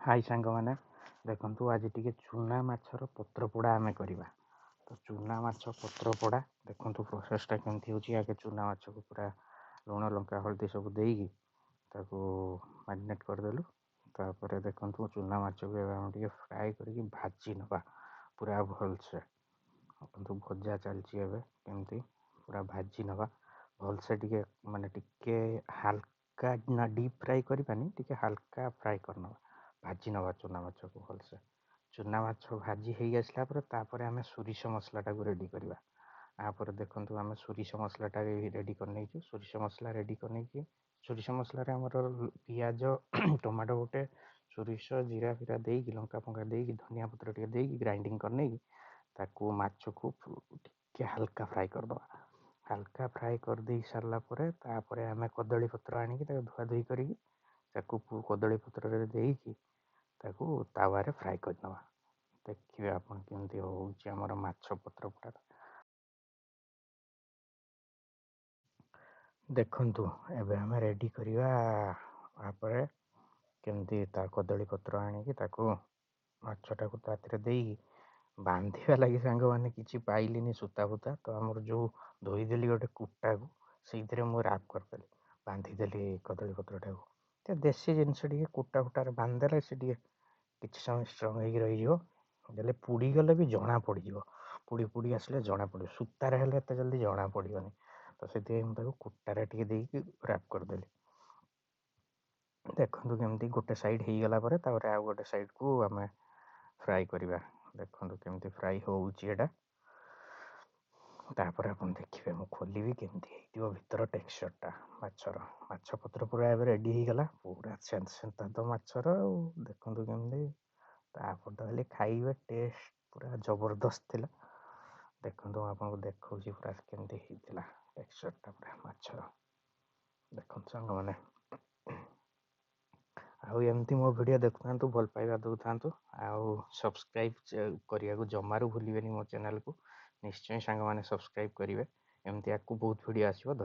High ସାଙ୍ଗମାନେ, ଦେଖନ୍ତୁ ଆଜି ଟିକେ ଚୁନା ମାଛର ପତ୍ରପୋଡ଼ା ଆମେ କରିବା। ତ ଚୁନା ମାଛ ପତ୍ରପୋଡ଼ା ଦେଖନ୍ତୁ ପ୍ରୋସେସ୍ଟା କେମିତି ହେଉଛି। ଆଗେ ଚୁନା ମାଛକୁ ପୁରା ଲୁଣ ଲଙ୍କା ହଳଦୀ ସବୁ ଦେଇକି ତାକୁ ମ୍ୟାରିନେଟ୍ କରିଦେଲୁ। ତାପରେ ଦେଖନ୍ତୁ ଚୁନା ମାଛକୁ ଏବେ ଆମେ ଟିକେ ଫ୍ରାଏ କରିକି ଭାଜି ନେବା ପୁରା ଭଲସେ। ଦେଖନ୍ତୁ ଭଜା ଚାଲିଛି ଏବେ, କେମିତି ପୁରା ଭାଜି ନେବା ଭଲସେ। ଟିକେ ମାନେ ଟିକେ ହାଲକା ନା ଡିପ୍ ଫ୍ରାଏ କରିବାନି, ଟିକେ ହାଲକା ଫ୍ରାଏ କରିନେବା, ଭାଜି ନେବା ଚୁନା ମାଛକୁ ଭଲସେ। ଚୁନା ମାଛ ଭାଜି ହେଇ ଆସିଲା ପରେ ତାପରେ ଆମେ ସୋରିଷ ମସଲାଟାକୁ ରେଡ଼ି କରିବା। ତାପରେ ଦେଖନ୍ତୁ ଆମେ ସୋରିଷ ମସଲାଟା ବି ରେଡ଼ି କରିନେଇଛୁ। ସୋରିଷ ମସଲା ରେଡ଼ି କରିନେଇକି ସୋରିଷ ମସଲାରେ ଆମର ପିଆଜ, ଟମାଟୋ, ଗୋଟେ ସୋରିଷ, ଜିରା ଫିରା ଦେଇକି, ଲଙ୍କା ଫଙ୍କା ଦେଇକି, ଧନିଆ ପତ୍ର ଟିକେ ଦେଇକି ଗ୍ରାଇଣ୍ଡିଙ୍ଗ କରିନେଇକି ତାକୁ ମାଛକୁ ଟିକେ ହାଲକା ଫ୍ରାଏ କରିଦେବା। ହାଲକା ଫ୍ରାଏ କରିଦେଇ ସାରିଲା ପରେ ତାପରେ ଆମେ କଦଳୀ ପତ୍ର ଆଣିକି ତାକୁ ଧୁଆ ଧୁଇ କରିକି ତାକୁ କଦଳୀ ପତ୍ରରେ ଦେଇକି ତାକୁ ତାୱାରେ ଫ୍ରାଏ କରିନେବା। ଦେଖିବେ ଆପଣ କେମିତି ହେଉଛି ଆମର ମାଛ ପତ୍ର ପୋଡ଼ା। ଦେଖନ୍ତୁ ଏବେ ଆମେ ରେଡ଼ି କରିବା। ତାପରେ କେମିତି ତା କଦଳୀ ପତ୍ର ଆଣିକି ତାକୁ ମାଛଟାକୁ ତା ଦେହରେ ଦେଇକି ବାନ୍ଧିବା ଲାଗି ସାଙ୍ଗମାନେ କିଛି ପାଇଲିନି ସୂତା ଫୁତା, ତ ଆମର ଯେଉଁ ଧୋଇଦେଲି ଗୋଟେ କୁଟାକୁ ସେଇଥିରେ ମୁଁ ରାପ୍ କରିଦେଲି, ବାନ୍ଧିଦେଲି କଦଳୀ ପତ୍ରଟାକୁ। ତ ଦେଶୀ ଜିନିଷ ଟିକେ କୁଟା ଫୁଟାରେ ବାନ୍ଧିଦେଲେ ସେ ଟିକେ କିଛି ସମୟ ଷ୍ଟ୍ରଙ୍ଗ ହେଇକି ରହିଯିବ। ଦେଲେ ପୋଡ଼ିଗଲେ ବି ଜଣା ପଡ଼ିଯିବ, ପୋଡ଼ି ପୋଡ଼ି ଆସିଲେ ଜଣା ପଡ଼ିବ। ସୂତାରେ ହେଲେ ଏତେ ଜଲ୍ଦି ଜଣା ପଡ଼ିବନି, ତ ସେଥିପାଇଁ ମୁଁ ତାକୁ କୁଟାରେ ଟିକେ ଦେଇକି ରାପ୍ କରିଦେଲି। ଦେଖନ୍ତୁ କେମିତି ଗୋଟେ ସାଇଡ଼୍ ହେଇଗଲା ପରେ ତାପରେ ଆଉ ଗୋଟେ ସାଇଡ଼୍କୁ ଆମେ ଫ୍ରାଏ କରିବା। ଦେଖନ୍ତୁ କେମିତି ଫ୍ରାଏ ହେଉଛି ଏଇଟା। ତାପରେ ଆପଣ ଦେଖିବେ ମୁଁ ଖୋଲିବି କେମିତି ହେଇଥିବ ଭିତର ଟେକ୍ସଚର୍ଟା ମାଛର। ମାଛ ପତ୍ର ପୁରା ଏବେ ରେଡ଼ି ହେଇଗଲା, ପୁରା ସେନ୍ତା ତ ମାଛର। ଆଉ ଦେଖନ୍ତୁ କେମିତି ତାପରେ ତ ଖାଲି ଖାଇବେ, ଟେଷ୍ଟ ପୁରା ଜବରଦସ୍ତ ଥିଲା। ଦେଖନ୍ତୁ ମୁଁ ଆପଣଙ୍କୁ ଦେଖାଉଛି ପୁରା କେମିତି ହେଇଥିଲା ଟେକ୍ସଚର୍ଟା ପୁରା ମାଛର। ଦେଖନ୍ତୁ ସାଙ୍ଗମାନେ, ଆଉ ଏମିତି ମୋ ଭିଡ଼ିଓ ଦେଖୁଥାନ୍ତୁ, ଭଲ ପାଇବା ଦେଉଥାନ୍ତୁ, ଆଉ ସବସ୍କ୍ରାଇବ୍ କରିବାକୁ ଜମାରୁ ଭୁଲିବେନି ମୋ ଚ୍ୟାନେଲ୍କୁ। ନିଶ୍ଚୟ ସାଙ୍ଗମାନେ ସବସ୍କ୍ରାଇବ୍ କରିବେ। ଏମିତି ଆଗକୁ ବହୁତ ଭିଡ଼ିଓ ଆସିବ। ଧନ୍ୟବାଦ।